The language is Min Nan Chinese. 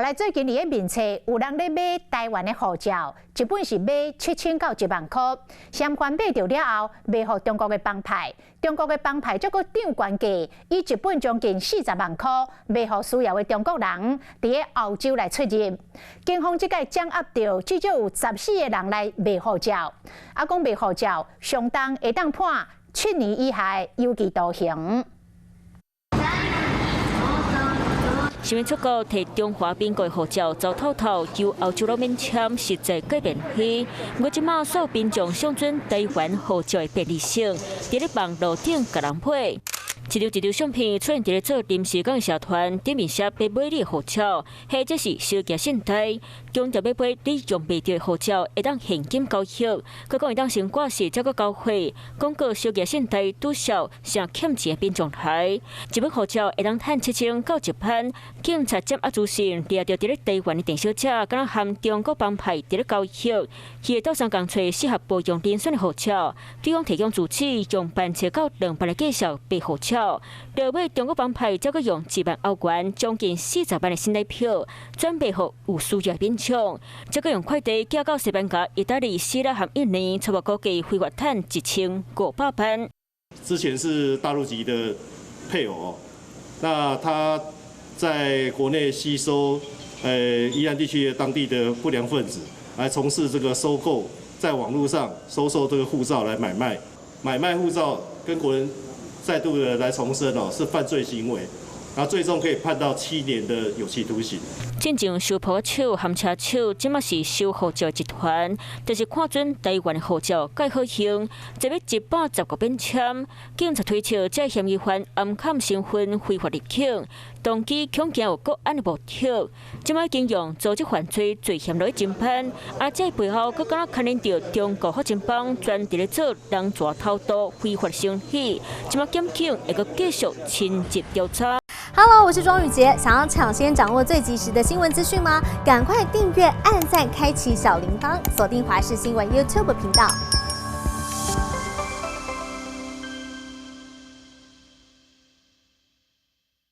來最近佇咧面冊有人咧買台灣的護照，一本是買7000到1萬箍，嫌犯買著了後賣予中國的幫派，中國的幫派才閣漲懸價，以一本將近40萬箍賣予需要的中國人，佇咧歐洲來出入。警方這擺掌握著至少有14個人來賣護照，啊講賣護照相當會當判7年以下的有期徒刑。想欲出國提中華民國護照遭偷偷由歐洲佬免簽，實在過便利。毋過這馬所有民眾上準台灣護照的便利性，佇咧網路頂共人買。一張一張相片出現佇咧做臨時工的社團頂面寫欲買你的護照，或者是小額信貸，強調欲買你用袂著的護照，會當現金交易，閣講會當先掛失，才閣交費。廣告小額信貸拄數成欠錢的民眾來，一本護照會當趁7000到1萬。警察掌握資訊，掠著佇咧台灣的鄭小姐，敢若和中國幫派佇咧交易，伊會鬥相共揣適合無用人選的護照，對方提供住址，用班車到2萬來介紹賣護照。落尾中國幫派才閣用1萬歐元，將近40萬的新台票，轉賣予有需要的民眾，才閣用快遞寄到西班牙、意大利、希臘和印尼，初步估計非法趁1500萬。之前是大陸籍的配偶，那他在國內吸收，宜蘭地區的當地的不良分子，來從事這個收購，在網絡上收受這個護照來買賣，買賣護照跟國人再度的來重申哦，是犯罪行為，然後最終可以判到7年的有期徒刑。進前收鋪手含車手，這馬是收護照集團，就是看準台灣的護照蓋好用，這欲110個免簽。警察推測，這嫌疑犯暗崁身份非法入境，動機恐驚有國安的目的。這馬已經用組織犯罪罪嫌來偵辦，啊，這背後閣敢若牽連著中國福建幫專佇咧做人蛇偷渡非法生意。這馬檢警會閣繼續深入調查。 Hello，我是莊宇傑，想要搶先掌握最及時的新聞資訊嗎？趕快訂閱、按讚、開啟小鈴鐺，鎖定華視新聞 YouTube 頻道。